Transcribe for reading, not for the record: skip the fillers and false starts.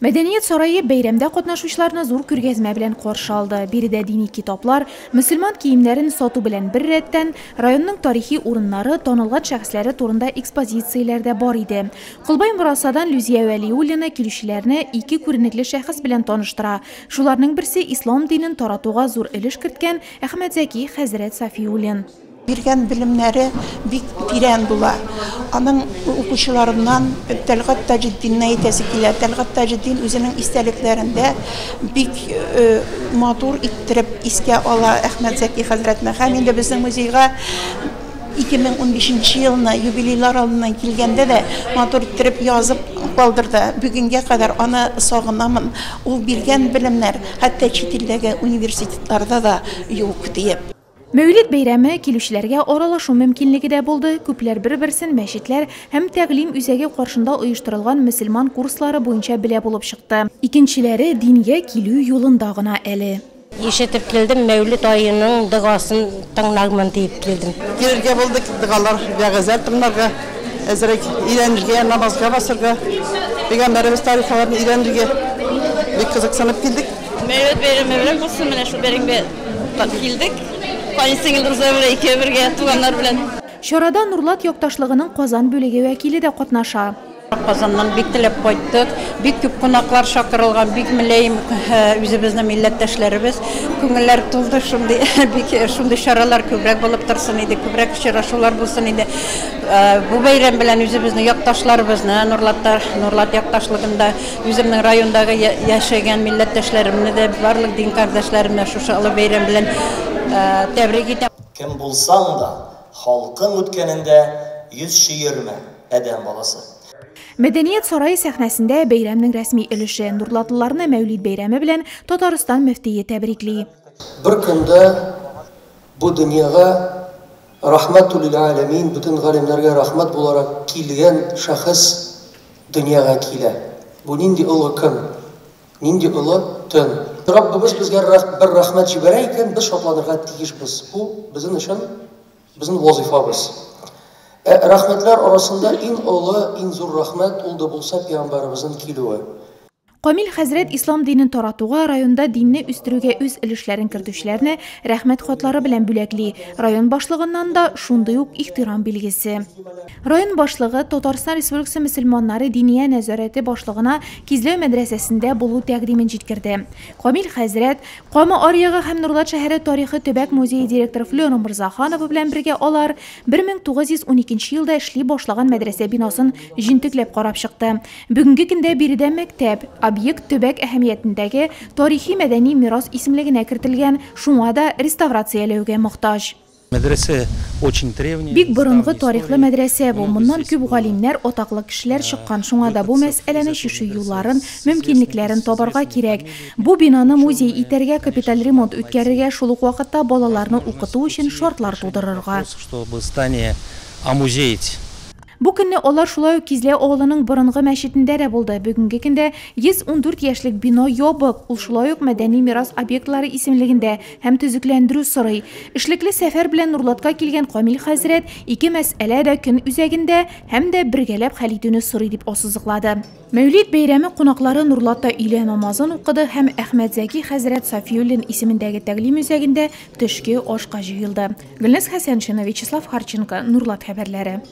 Мәдәният сарае бәйрәмдә катнашучыларны зур күргәзмә белән каршы алды. Биредә дини китаплар, мөселман киемнәрен сату белән беррәттән, районның тарихи урыннары, танылган шәхесләре турында экспозицияләр дә бар иде. Колбай Морасадан Люзия Вәлиуллина килүчеләрне ике күренекле шәхес белән таныштыра. Шуларның берсе ислам динен таратуга зур өлеш керткән Әхмәтзәки хәзрәт Сафиуллин. Биргән белемнәре бик тирән була. Аның укучыларыннан Тәлгать Таҗетдинне әйтәсе килә. Тәлгать Таҗетдин үзенең истәлекләрендә бик матур иттереп искә ала Әхмәтзәки хәзрәтне. Һәм инде безнең музейга 2015 елны юбилейлар алдыннан килгәндә дә матур иттереп язып калдырды. Бүгенгә кадәр аны сагынамын. Ул биргән белемнәр хәтта чит илдәге университетларда да юк диеп. Мәүлид бәйрәме килүчеләргә аралашу мөмкинлеге дә булды. Күпләр бер-берсен мәчетләр һәм тәгълим үзәге каршында оештырылган мөселман курслары буенча белә булып чыкты. Икенчеләре дингә килү юлында гына әле. Ишетеп килдем, Мәүлид аеның догасын тыңлармын диеп килдем. Килергә булдык, догалар, вәгазьләр тыңларга, әзрәк өйрәнергә, намазга басырга, пәйгамбәребез тарихларын өйрәнергә бик кызыксынып килдек. Мәүлид бәйрәме белән булсын, менә шул бәйрәмгә килдек. Кайын сеңел Руза белән икәү бергә, туганнар белән. Чарада Нурлат якташлыгының Казан бүлеге вәкиле дә катнаша. Казаннан бик теләп кайттык. Бик күп кунаклар чакырылган, бик мөлаем үзебезнең милләттәшләребез. Күңелләр тулды, шундый бик шундый чаралар күбрәк булып торсын иде, күбрәк очрашулар булсын иде. Бу бәйрәм белән үзебезнең якташларыбызны, Нурлатта, Нурлат якташлыгында үземнең райондагы яшәгән милләттәшләремне дә, барлык дин кардәшләремне шушы олы бәйрәм белән тәбрик итәм. Кем булсаң да, халкың үткәнендә йөз чөермә, адәм баласы. Мәдәният сарае сәхнәсендә бәйрәмнең рәсми өлеше. Нурлатлыларны Мәүлид бәйрәме белән Татарстан мөфтие тәбрикли. Бер көндә бу дөньяга рәхмәтул лил аләмин, бөтен галимнәргә рәхмәт буларак килгән шәхес дөньяга килә. Бу нинди олы көн, нинди олы төн. Раббыбыз безгә бер рәхмәт җибәрә икән, без шатланырга тиешбез. Бу безнең өчен, безнең вазифабыз. Рәхмәтләр арасында иң олы, иң зур рәхмәт ул да булса пәйгамбәребезнең килүе. Камил хәзрәт ислам динен таратуга, районда динне үстерүгә үз өлешләрен кертүчеләрне рәхмәт хатлары белән бүләкли. Район башлыгыннан да шундый ук ихтирам билгесе. Район башлыгы Татарстан Республикасы мөселманнары диния нәзарәте башлыгына Кизләү мәдрәсәсендә булу тәкъдимен җиткерде. Камил хәзрәт Кама аръягы һәм Нурлат шәһәре тарихы төбәк музее директоры Флера Мырзаханова белән бергә алар 1912 елда эшли башлаган мәдрәсә бинасын җентекләп карап чыкты. Бүгенге көндә биредә мәктәп, объект төбәк әһәмиятендәге тарихи-мәдәни мирас исемлегенә кертелгән, шуңа да реставрацияләүгә мохтаҗ. Мәдрәсә очень древняя. Бик борынгы тарихлы мәдрәсә бу. Моннан күп галимнәр, атаклы кешеләр чыккан. Шуңа да бу мәсьәләне чишү юлларын, мөмкинлекләрен табарга кирәк. Бу бинаны музей итәргә, капиталь ремонт үткәрергә, шул ук вакытта балаларны укыту өчен шартлар тудырырга. Чтобы здание омузеить. Бу көнне алар шулай ук Кизләү авылының борынгы мәчетендә дә булды. Бүгенге көндә 114 яшьлек бино ябык, ул шулай ук мәдәни мирас объектлары исемлегендә һәм төзекләндерү сорый. Эшлекле сәфәр белән Нурлатка килгән Камил хәзрәт ике мәсьәлә дә көн үзәгендә һәм дә бергәләп хәл итүне сорый дип ассызыклады. Мәүлид бәйрәме кунаклары Нурлатта өйлә намазын укыды һәм Әхмәтзәки хәзрәт Сафиуллин исемендәге тәгълим үзәгендә төшке ашка җыелды. Гөлназ Хәсәншина, Вячеслав Харченко, Нурлат хәбәрләре.